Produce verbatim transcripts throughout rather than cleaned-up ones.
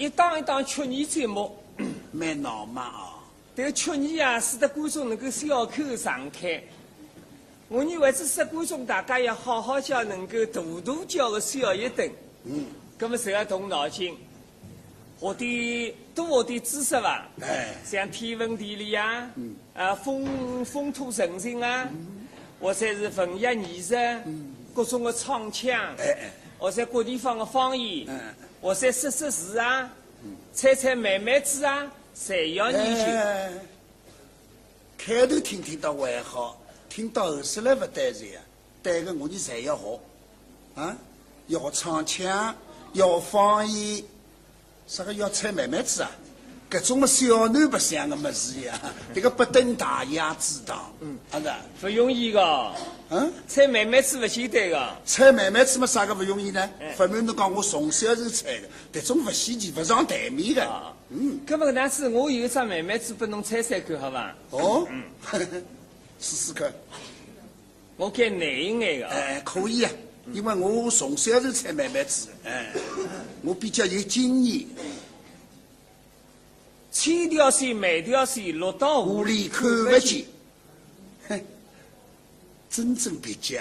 一档一档曲艺节目，蛮闹猛啊。迭个曲艺啊，使得观众能够笑口常开。我认为搿使得观众大家要好好叫，能够大大叫个笑一顿。嗯。葛末侪要动脑筋，学点多学点知识伐？哎。像天文地理啊，嗯。啊，风，风土人情啊，嗯。或者是文学艺术，嗯。各种个唱腔，哎，哎。或者各地方个方言，嗯。或者识识字啊，嗯。猜猜谜谜子啊，侪要研究。哎，开头听听倒还好，听到后首来勿对劲啊。 对个，我伲侪要学，啊，要学唱腔，要学方言，啥个要猜谜谜子啊？搿种么小囡白相个物事呀，迭个不登大雅之堂，嗯。啊是啊。勿容易个。嗯？猜谜谜子勿简单个。猜谜谜子么啥个勿容易呢？哎。勿瞒侬讲，我从小就猜个，迭种勿稀奇，勿上台面个。啊。嗯。搿么搿能样子，我有一只谜谜子拨侬猜猜看，好伐？哦？嗯。试试看。 我该难一眼个啊。哎，可以啊，因为我从小就猜谜谜子，哎，我比较有经验。千条线，万条线，落到河里看勿见。哼，真正蹩脚。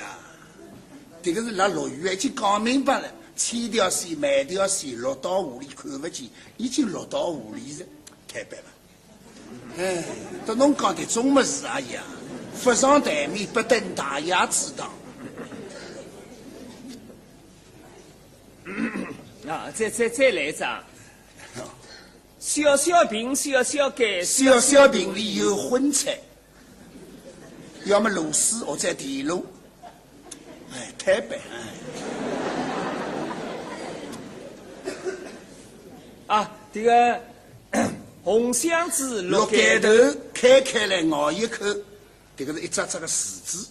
迭个是辣落雨，已经讲明白了，千条线，万条线，落到河里看勿见，已经落到河里了，太白了。 哎，搭侬讲迭种物事，哎呀，勿上台面，不登大雅之堂。啊，再，再，再来一只啊。小小瓶，小小盖，小小瓶里有荤菜，要么螺蛳或者田螺。 哎，太白，哎。啊，迭个，红箱子，绿盖头，绿盖头，开开来咬一口，迭个是一只只个柿子。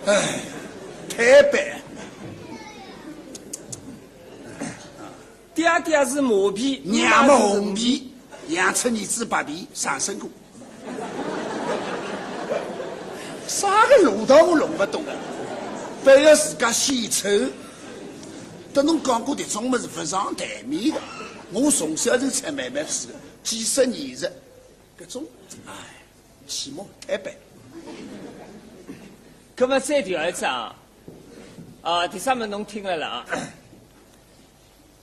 哎，太白。 爹爹是马皮，娘么红皮，养出儿子白皮，长生果。啥个路道我弄勿懂啊？非要自家献丑。搭侬讲过迭种物事勿上台面个，我从小就猜谜谜子个，几十年了，搿种，哎，起码太白。葛么再调一只啊，啊，第三问侬听了了啊。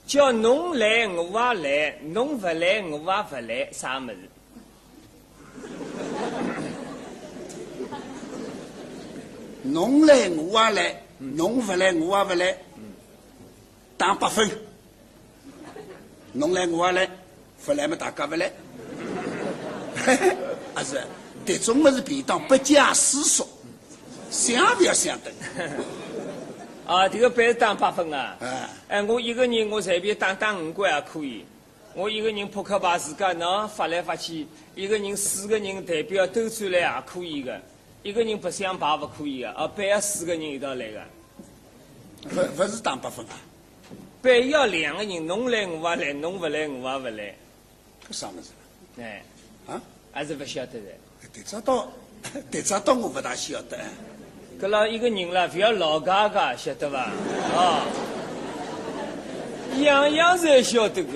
叫侬来我也来，侬勿来我也勿来，啥物事？侬来我也来，侬勿来我也勿来，打八分。侬来我也来，勿来么大家勿来。啊是，迭种物事便当不假思索。 想勿要想得。啊，迭个板是打八分啊。哎。哎，我一个人我随便打打五关也可以。我一个人扑克牌自家拿发来发去，一个人四个人代表兜转来也可以个，一个人白相牌勿可以个，啊，板要四个人一道来个。勿，勿是打八分啊？板要两个人，侬来我也来，侬勿来我也勿来。 搿啥物事？哎。啊？还是勿晓得的。迭只倒，迭只倒我勿大晓得。搿老一个人啦，勿要老嘎嘎，晓得伐？啊。样样侪晓得个。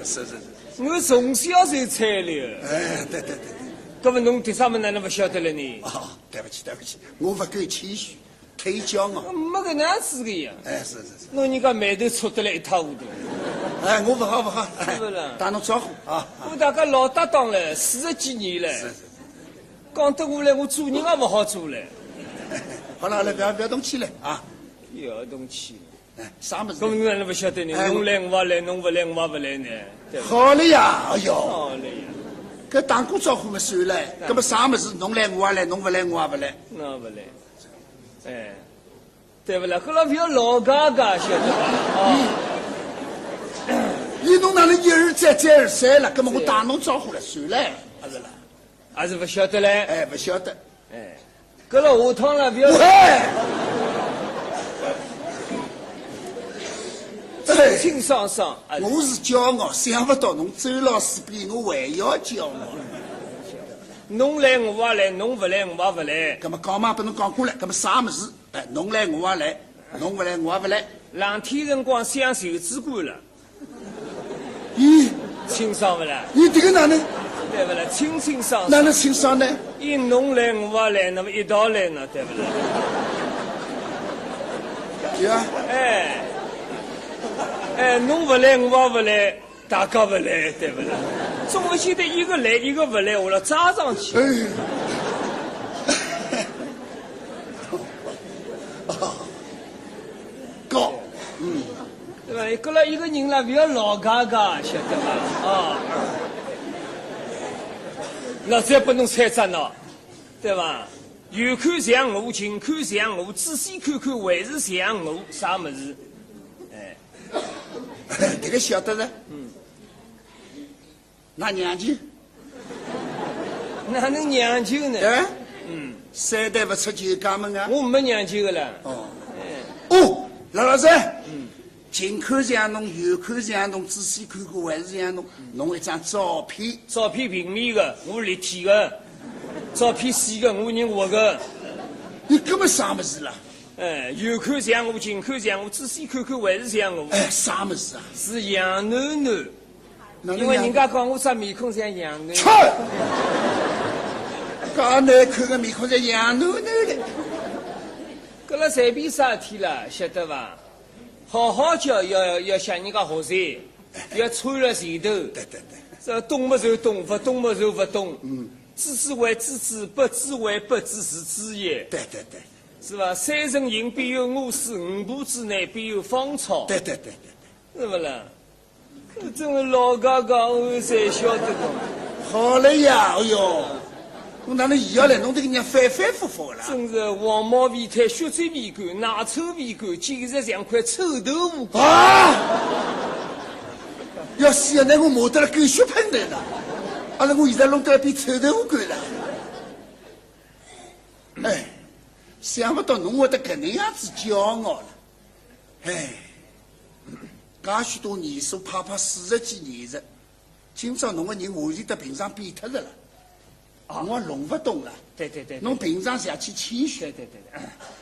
是，是，是。我从小就猜了。哎，对，对，对，对。搿么侬迭只么哪能勿晓得了呢？哦，对勿起，对勿起，我勿够谦虚。 太骄傲。没搿能样子个呀。哎，是，是，是。侬人家眉头蹙得来一塌糊涂。哎，我勿好，勿好，哎，是勿啦？打侬招呼啊。我大家老搭档了，四十几年了。是，是，是。讲得下来，我做人也勿好做了。好了，好了，勿要，勿要动气了啊。勿要动气。哎，啥物事？搿么侬哪能勿晓得呢？哎，侬来我也来，侬勿来我也勿来呢，对伐？好了呀，哎哟。好了呀。搿打过招呼嘛算了，搿么啥物事？侬来我也来，侬勿来我也勿来。那勿来。 哎，对勿啦？搿老勿要老嘎嘎，晓得伐？啊。伊侬哪能一而再再而三了？搿么我打侬招呼了，算了，还是啦？还是勿晓得嘞？哎，勿晓得。哎，搿老下趟了，勿要。喂！清清爽爽，哎。我是骄傲，想勿到侬周老师比我还要骄傲。侬来我也来，侬勿来我也勿来。搿么讲嘛，拨侬讲过了，搿么啥物事？ 哎，侬来我也来，侬勿来我也勿来。冷天辰光想袖子管了。咦，清爽勿啦？你这个哪能，对勿啦？清清爽爽。哪能清爽呢？一侬来我也来，那么一道来呢，对勿啦？呀，哎，哎，侬勿来我也勿来，大家勿来，对勿啦？总勿见得一个来一个勿来，我要扎上去。哎。高，嗯。对伐？搿了一个人了，勿要老嘎嘎，晓得伐？啊，老子要拨侬猜着呢，对伐？远看像我，近看像我，仔细看看还是像我，啥物事？哎，这个晓得了。嗯。 㑚娘舅？哪能娘舅呢？哎？嗯。三代勿出舅家门啊？我没娘舅个了。哦。哎。哦，老老实。嗯。近看像侬，远看像侬，仔细看看还是像侬，侬一张照片。照片平面个，我立体个。照片死个，我人活个。你根本啥物事啦？哎，远看像我，近看像我，仔细看看还是像我。哎，啥物事啊？是杨囡囡。 哪能样？因为人家讲我只面孔像羊囡。去！介难看个面孔像羊囡囡嘞。搿了随便啥事体啦，晓得伐？好好叫要，要向人家学习，要穿了前头。对对对。是吧？懂么就懂，勿懂么就勿懂。嗯。知之为知之，不知为不知，是知也。对对对。是吧？三人行，必有我师；五步之内，必有芳草。对对对对对。是勿啦？ 搿真是老嘎嘎，我侪晓得个。好了呀，哎哟，我哪能也要来弄这个人反反复复啦？真是黄毛未退，血迹未干，奶臭未干，简直像块臭豆腐干。啊！要死啊，那我骂得了狗血喷头了。阿拉我现在弄得了比臭豆腐干了。哎，想不到侬会得搿能样子骄傲了。 哎，介许多年数，怕怕四十几年了，今朝侬个人完全搭平常变脱了啦。啊。我弄勿懂了。对对对对。侬平常邪气谦虚。对对对对，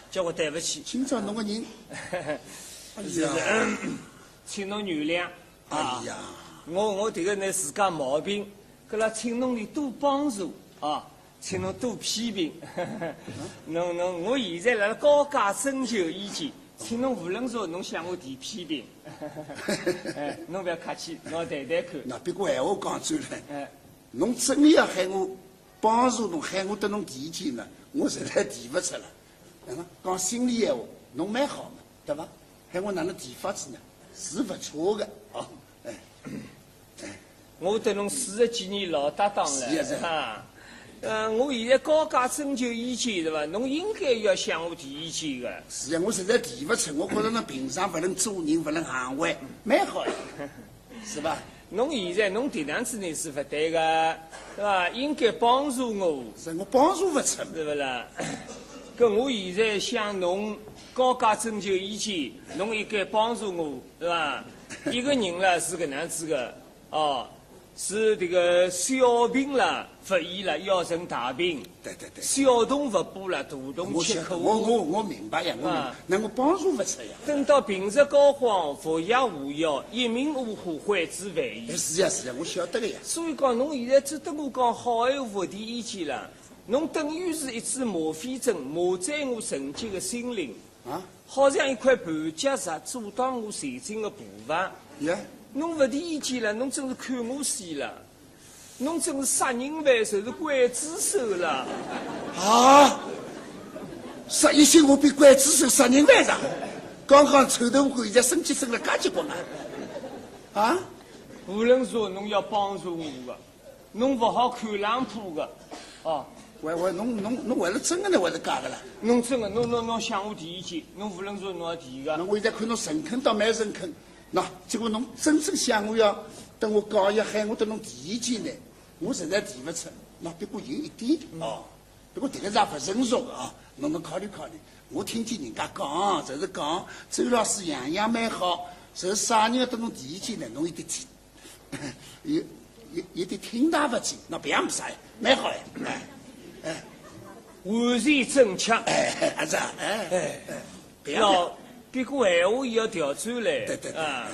叫我对勿起。今朝侬个人，哎呀，请侬原谅。 啊，哎呀。我，我迭个呢自家毛病，搿拉请侬哩多帮助啊，请侬多批评。侬，侬，我现在辣辣高价征求意见，请侬无论如何侬向我提批评。哎，侬勿要客气，侬谈谈看。那别个闲话讲转来，哎。侬真个要喊我帮助侬，喊我搭侬提意见呢，我实在提勿出了。 嗯，讲心里闲话，侬蛮好嘛，对伐？喊我哪能提法子呢？是勿错个，哦，哎，哎。我搭侬四十几年老搭档了，是呀，是呀。啊。呃，我现在高价征求意见，对伐？侬应该要向我提意见个。是呀，我实在提勿出，我觉着侬平常勿论做人，勿论行为，蛮好呀。 是吧？侬现在侬迭样子呢是勿对个，对伐？应该帮助我。是我帮助勿出。是勿啦？搿我现在向侬高价征求意见，侬应该帮助我，对伐？一个人啦是搿能样子个，哦，是迭个小病啦，勿医了，要成大病。 对对对。小洞勿补了，大洞吃苦。我晓得，我，我，我明白呀，我明白。啊。那我帮助勿出呀。等到病入膏肓，服药无效，一命呜呼，悔之晚矣。哎，是呀，是呀，我晓得个呀。所以讲，侬现在只搭我讲好闲话，勿提意见了，侬等于是一支吗啡针，麻醉我纯洁个心灵。啊？好像一块绊脚石，阻挡我前进个步伐。呀？侬勿提意见了，侬真是看我死了。 侬真是杀人犯，侪是刽子手啦！啊？杀一心我比刽子手杀人犯长？刚刚臭豆腐干，现在升级升了介结棍啊？啊？无论如何，侬要帮助我个，侬勿好看冷铺个，哦。喂喂，侬侬侬为了真个呢，还是假个啦？侬真个，侬侬侬向我提意见，侬无论如何侬要提个。那我现在看侬诚恳倒蛮诚恳， 那结果侬真正想我要搭我讲，要喊我搭侬提意见呢，我实在提勿出。那不过有一点，嗯。哦，不过迭个是也勿成熟个啊，侬侬考虑考虑。我听见人家讲，就是讲周老师样样蛮好，就是啥人要搭侬提意见呢，侬一点听，有有有点听大勿进，那别样勿啥呀，蛮好呀，哎哎。完全正确。哎，阿是啊，哎哎，别样。老不过闲话也要调转来，对，对，对，啊，哎。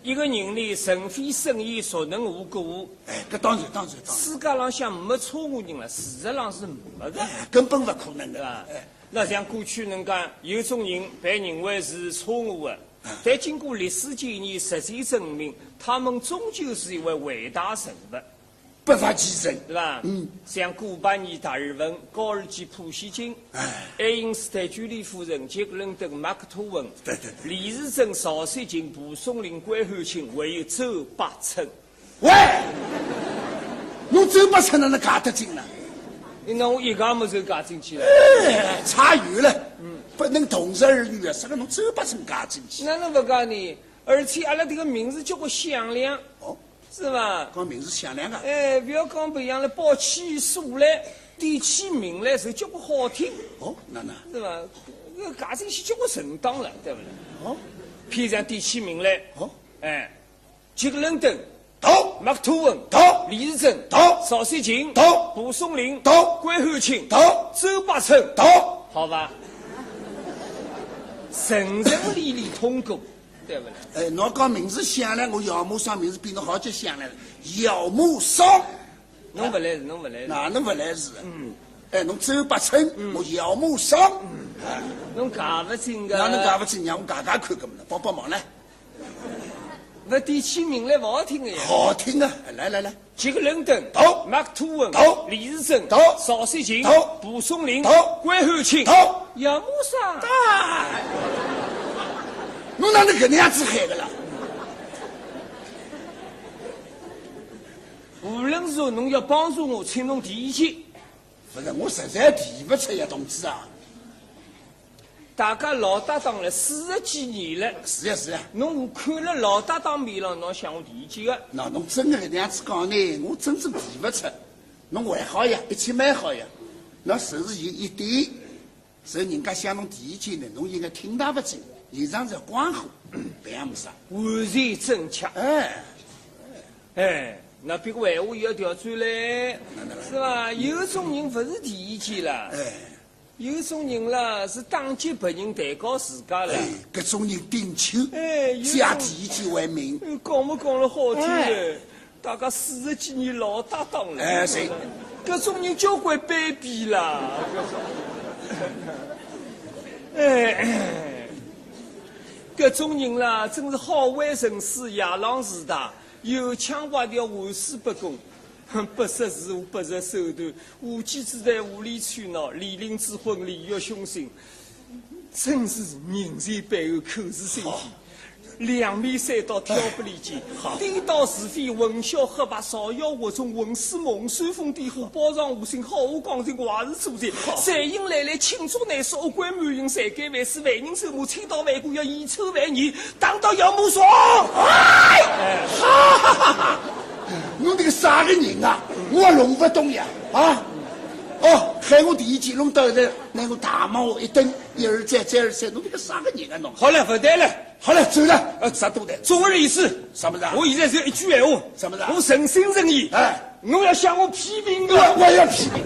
一个人呢，人非圣贤，孰能无过？哎，搿当然，当然，当然。世界浪向没错误人了，事实浪是没个。哎，根本勿可能的。对吧？哎。那像过去能讲，有种人被认为是错误的，哎。但经过历史检验，实践证明，他们终究是一位伟大人物。 不乏其人。对吧？嗯。像古巴尼达尔文、高尔基普希金、哎。爱因斯坦、居里夫人、杰克伦敦、马克吐温、对，对，对。李时珍、曹雪芹、蒲松龄、关汉卿，还有周柏春。喂，侬周柏春哪能搞得进呢？侬拿我一家么就搞进去了。哎，差远了。嗯。不能同日而语啊，啥个侬周柏春搞进去？哪能勿搞呢？而且阿拉迭个名字交关响亮。哦。 是吧？讲名字响亮啊。哎，勿要讲别样了，报起数来，点起名来是交关好听。哦，哪能？是吧？搿加进去交关正当了，对勿对？哦。譬如讲点起名来，哦。哎，杰克伦敦，到。马克吐温，到。李时珍，到。曹雪芹，到。蒲松龄，到。关汉卿，到。周柏春，到。好吧？顺顺利利通过。 对勿啦？哎，侬讲名字响亮，我姚慕双名字比侬好叫响亮了。姚慕双。侬勿来事，侬勿来事。哪能勿来事？嗯。哎，侬周柏春，嗯。我姚慕双。嗯。哎。侬搞勿清个。哪能搞勿清？让我搞搞看，搿么呢？帮帮忙呢？勿点起名来勿好听个呀。好听啊！来来来。 杰克伦敦，到。马克吐温，到。李时珍，到。曹雪芹，到。蒲松龄，到。关汉卿，到。姚慕双。到。侬哪能搿能样子喊个啦？无论如何，侬要帮助我，请侬提意见。勿是，我实在提勿出呀，同志啊。 大家老搭档了四十几年了。是呀，是呀。侬看了老搭档面浪，侬向我提意见个。喏，侬真个搿能样子讲呢，我真正提勿出。侬还好呀，一切蛮好呀。喏，就是有一点，是人家向侬提意见呢，侬应该听得勿进，现场是光火，搿样没啥。完全正确。哎。哎，那别个闲话也要调转来，哪能啦？是吧？有种人勿是提意见啦。哎。 有种人啦，是打击别人，抬高自家了。哎，搿种人顶秋，哎，有种假第一句为名。嗯，讲么讲了好听嘞，哎。大家四十几年老搭档了。哎，是。搿种人交关卑鄙啦。哎，搿种人啦，真是好为人师，夜郎自大，油腔滑调，玩世不恭。 哼，不识时务，不择手段，无稽之谈，无理取闹，理论之昏，利欲熏心，真是人前背后，口是心非，好。两面三刀，挑拨离间，好。颠倒是非，混淆黑白，造谣惑众，混世梦，煽风点火，包藏祸心，好话讲尽，坏事做尽，好。罪行累累，罄竹难书，恶贯满盈，罪该万死，万人咒骂，千刀万剐，要遗臭万年，打倒姚慕双。哎，哈哈哈哈！ 侬迭个啥个人啊？我也弄勿懂呀，啊？哦，喊我提意见弄到现在，拿我大骂我一顿，一而再，再而三，侬迭个啥个人啊侬？好了，勿谈了。好了，走了。呃，啥都谈。总而言之，啥物事啊？我现在只有一句闲话。啥物事啊？我诚心诚意。哎。侬要向我批评个。我，我要批评。